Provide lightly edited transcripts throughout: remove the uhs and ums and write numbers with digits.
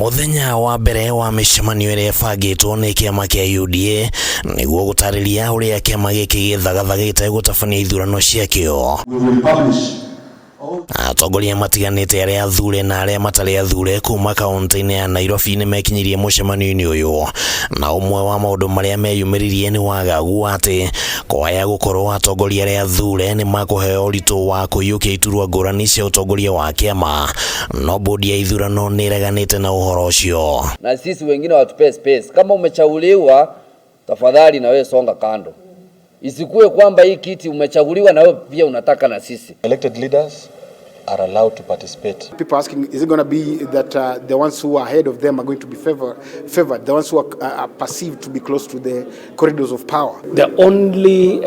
Mũthenya wa mbere wa mĩcemanio ĩrĩa ĩbangĩtwo nĩ kĩama kĩa UDA nĩguo gũtarĩria ũrĩa kĩama gĩkĩ gĩthagathagĩte gũtabania ithurano ciakĩo. We will publish Atongoria matiganĩte arĩa athure na arĩa matarĩ athure kuma kaunti-inĩ ya Nairobi nĩ mekinyirie mũcemanio-inĩ ũyũ, na ũmwe wa maũndũ marĩa meyumĩririe nĩ wagagu atĩ kwaya gũkorwo atongoria arĩa athure nĩ makũheo ũritũ wa kũiyũkia iturwa ngũrani cia ũtongoria wa kĩama, no bodi ya ithurano nĩ ĩreganĩte na ũhoro ũcio. Na sisi wengine watupee space. Kama umechaguliwa, tafadhali na wewe songa kando, isikuwe kwamba hii kiti umechaguliwa na wewe pia unataka na sisi. Elected leaders are allowed to participate. People asking, is it going to be that the ones who are ahead of them are going to be favored, the ones who are perceived to be close to the corridors of power? The only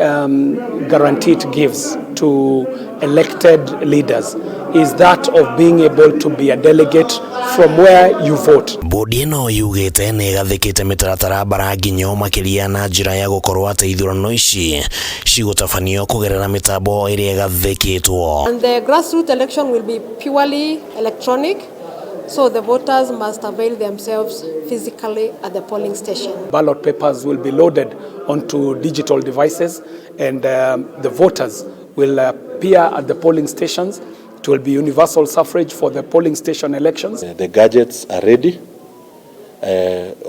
guarantee it gives to elected leaders is that of being able to be a delegate from where you vote. Bodi ĩno yugĩte nĩ ĩgathĩkĩte mĩtaratara mbara nginyo makĩria na njĩra ya gũkorwo atĩ ithurano ici cigũtabanio kũgerera mĩtambo ĩrĩa ĩgathĩkĩtwo. And the grassroots election will be purely electronic, so the voters must avail themselves physically at the polling station. Ballot papers will be loaded onto digital devices, and the voters will appear at the polling stations. It will be universal suffrage for the polling station elections. The gadgets are ready.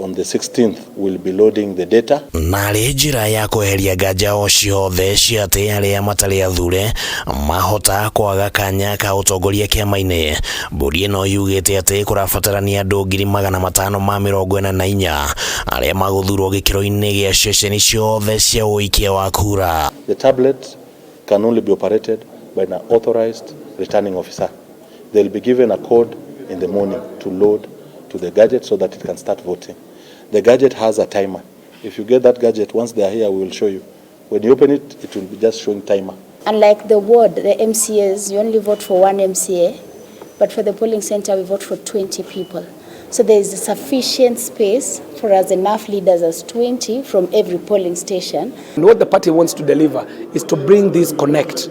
On the 16th, we'll be loading the data. Narĩ njĩra ya kweheria nganja o ciothe cia atĩ arĩa matarĩ athure mahota kwaga kanya ka ũtongoria kĩama-inĩ. Mbũri ĩno yugĩte atĩ kũrabatarania andũ 544,000 arĩa magũthurwo gĩkĩro-inĩ gĩa ceceni ciothe cia ũikia wa kura. The tablet can only be operated by an authorized returning officer. They'll be given a code in the morning to load to the gadget so that it can start voting. The gadget has a timer. If you get that gadget, once they are here, we will show you. When you open it, it will be just showing timer. Unlike the ward, the MCAs, you only vote for one MCA, but for the polling center, we vote for 20 people. So there is sufficient space for us enough leaders as 20 from every polling station. And what the party wants to deliver is to bring this connect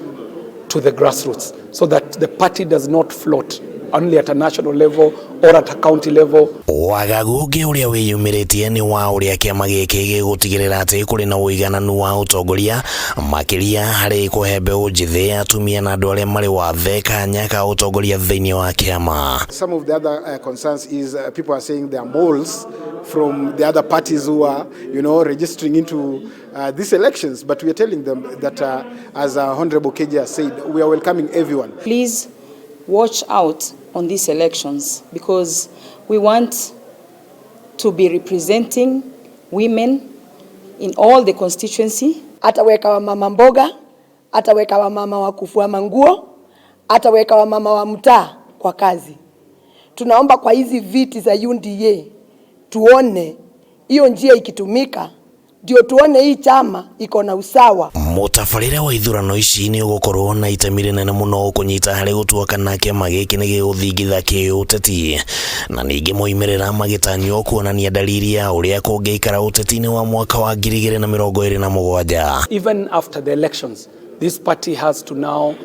to the grassroots so that the party does not float only at a national level or at a county level. Wagagu ũngĩ ũrĩa wĩyumĩrĩtie nĩ wa ũrĩa kĩama gĩkĩ gĩgũtigĩrĩra atĩ kũrĩ na ũigananu wa ũtongoria, makĩria harĩ kũhe mbeũ njĩthĩ, atumia na andũ arĩa marĩ wathe kanya ka ũtongoria thĩinĩ wa kĩama. Some of the other concerns is people are saying there are moles from the other parties who are registering into these elections. But we are telling them that, as Honorable KJ has said, we are welcoming everyone. Please watch out on these elections because we want to be representing women in all the constituency. Ataweka wamama mboga, ataweka wamama wa kufua manguo, ataweka wamama wa mtaa kwa kazi. Tunaomba kwa hizi viti za UDA tuone hiyo njia ikitumika, ndio tuone hii chama iko na usawa. Mũtabarĩre wa ithurano ici nĩ ũgũkorwo na itemi rĩnene mũno kũnyita harĩ gũtua kana kĩama gĩkĩ nĩ gĩgũthingitha kĩũteti, na ningĩ moimĩrĩra magĩtanywo kuonania dalili ya ũrĩa kũngĩikara ũteti-inĩ wa mwaka wa 2027. Even after the elections, this party has to now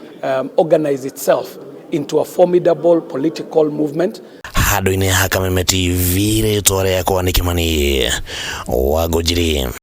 organize itself into a formidable political movement. Handũ-inĩ ha Kameme TV, rĩtwa rĩakwa nĩ Kĩmani wa Ngũnjiri.